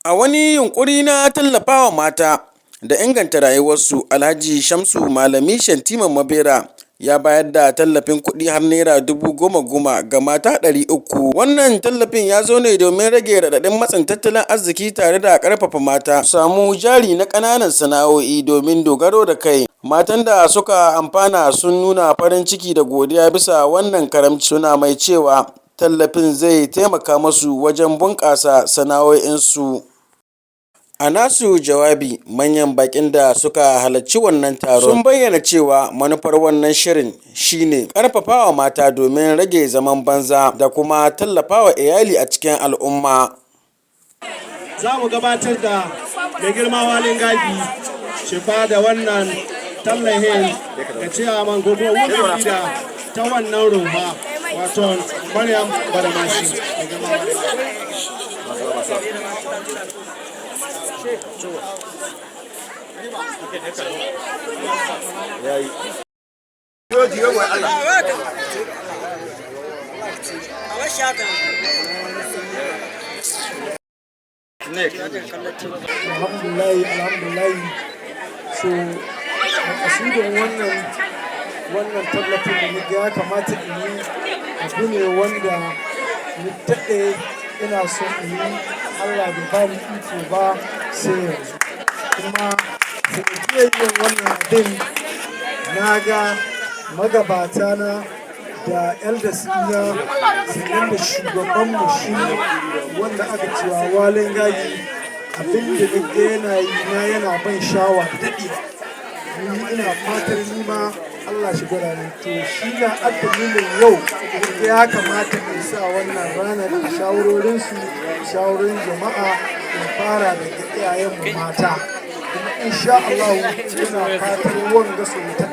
A wani yunƙuri na tallafawa mata da inganta rayuwarsu, Alhaji Shamsu Malami Shettiman Mabera ya bayar da tallafin kuɗi har Naira 10,000, 000 ga mata 300. Wannan tallafin ya zo ne domin rage raɗaɗin matsin tattalin arziki tare da ƙarfafa mata su samu jari na ƙananan sana'o'i domin dogaro da kai. Matan da suka amfana sun nuna farin ciki da godiya bisa wannan karamci, suna mai cewa tallafin zai taimaka musu wajen bunƙasa sana'o'insu. A nasu jawabi, manyan baƙin da suka halarci wannan taron sun bayyana cewa manufar wannan shirin shi ne ƙarfafawa mata domin rage zaman banza da kuma tallafawa iyali a cikin al'umma. Za mu gabatar da mai girma Walin Gagi shi ba da wannan tallahin ga ciyaman ko kuma women leader ta wannan rumfa, wato Maryam Badamasi. Mai girma Walin Gagi. Alhamdulillahi, alhamdulillahi. So makasudin wannan tallafin da naga ya kamata in yi, abu ne wanda ni daɗe ina son in yi, Allah bai ba ni iko ba sai yanzu. Kuma sanadiyar yin wannan abin, na ga magabata na da elders ɗina, sannan da shugabanmu shi wanda aka cewa Walin Gagi, abin da na ga yana yi na yana ban shawa da daɗewa. Ni ina fatar ni ma Allah shi gwada ni. To, shi na dalilin yau ya kamata in sa wannan ranar da shawarorinsu, shawarorin jama'a, in fara daga iyayenmu mata. Kuma insha Allah ina fatar wanga su ta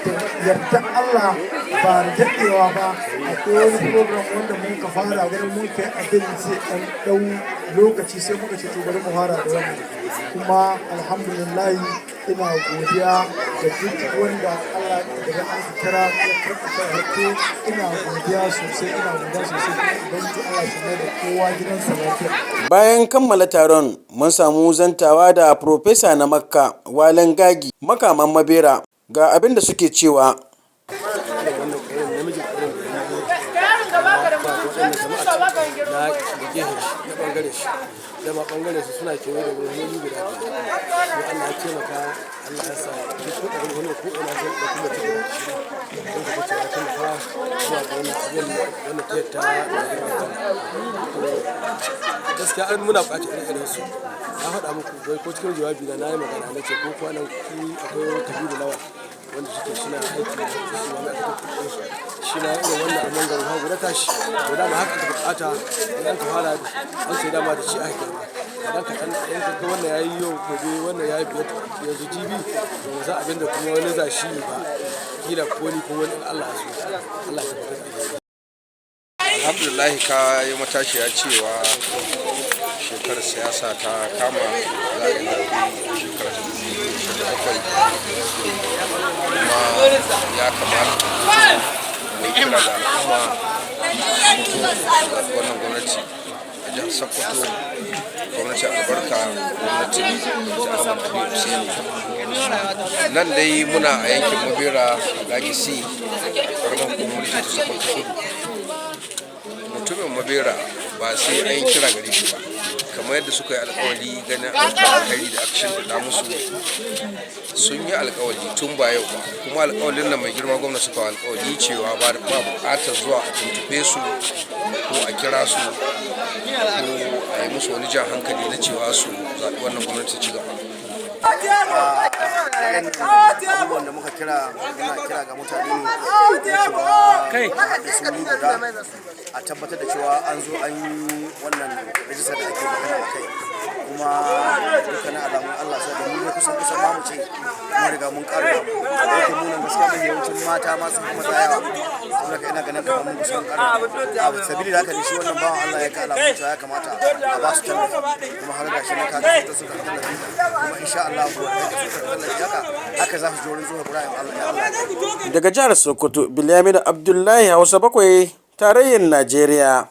da yarda Allah, ba da daɗewa ba akwai wani program wanda mun ka fara ganin mun kai abin zai ɗan ɗau lokaci, sai muka ce to, bari mu fara da wannan. Kuma alhamdulillah, ina godiya ga duk wanda Allah daga an kira ya karɓa kai. Ina godiya sosai, ina godiya sosai. Kuma Ubangiji Allah shi mai da kowa gidansa lafiya. Bayan kammala taron, mun samu zantawa da Profesa na Makka Walin Gagi Makaman Mabera, ga abin da suke cewa. Wannan irin namijin irin da ya ba waɗannan jama'a na da gefen shi na ɓangaren shi, dama ɓangaren su suna kewaye da gwamnoni guda biyar. To, Allah ya taimaka, Allah ya sa duk ko gwamnoni ko ina sun ɗauki mutum guda 20 don ka cewa taimaka zuwa ga wannan abin, wannan tafiyar ta mai girma gwamna. To, gaskiya an muna buƙatar ire-iren su. Na faɗa muku ko cikin jawabi na yi magana, na ce ko kwanan ki akwai Kabiru Lawal wanda suke suna aiki da su wani aka kuɗin su, shi ma irin wannan amman garin hagu na tashi. To, dama haka aka buƙata. Idan ka fara, an ce dama da shi aka girma kaɗan kaɗan. In ka ga wannan yayi yau, gobe wannan yayi biyar, yanzu jibi ba mu san abin da kuma wani za shi ba, kila ko ni ko wani, in Allah ya so. Allah ya tabbatar da alheri. Alhamdulillah, ka yi matashiya cewa shekarar siyasa ta kama, za a yi zaɓe shekarar 2027, kuma ya kamata mu yi kira ga al'umma zaɓi wannan gwamnati a jihar Sokoto, gwamnati albarka, gwamnatin Dr. Ahmad Aliyu Hussaini. Nan dai muna a yankin Mabera Gagi C, karamar hukumar mulki ta Sokoto Kudu. Mutumin Mabera ba sai an yi kira gare shi ba, kamar yadda suka yi alkawari ganin aikin alkhairi da aka shimfiɗa musu. Sun yi alkawari tun ba yau ba, kuma alkawalin nan mai girma gwamna suka alkawari cewa ba buƙatar zuwa a tuntube su ko a kira su ko a yi musu wani jan hankali na cewa su zaɓi wannan gwamnati ci gaba. Abubuwan da muka kira, muna kira ga mutane ne cewa haɗe su wuri guda, a tabbatar da cewa an zo an yi wannan rijistar da ake magana a kai. Kuma dukkanin alamun Allah sai da mu kusan kusan ma mu ce mun riga mun ƙara da yake munan. Gaskiya mai yawancin mata ma sun kuma yawa, saboda ka ina ganin kamar mun kusan ƙara abu. Sabili da haka ne shi wannan bawan Allah ya ka alamun cewa ya kamata a ba su tallafi, kuma har gashi nan kaga su suka tallafi. Kuma insha Allah ko da suka tallafi, haka haka za su je wurin zuwa Ibrahim, Allah ya Allah. Daga jihar Sokoto, Bilyaminu Abdullahi, Hausa 7, tarayyar Najeriya.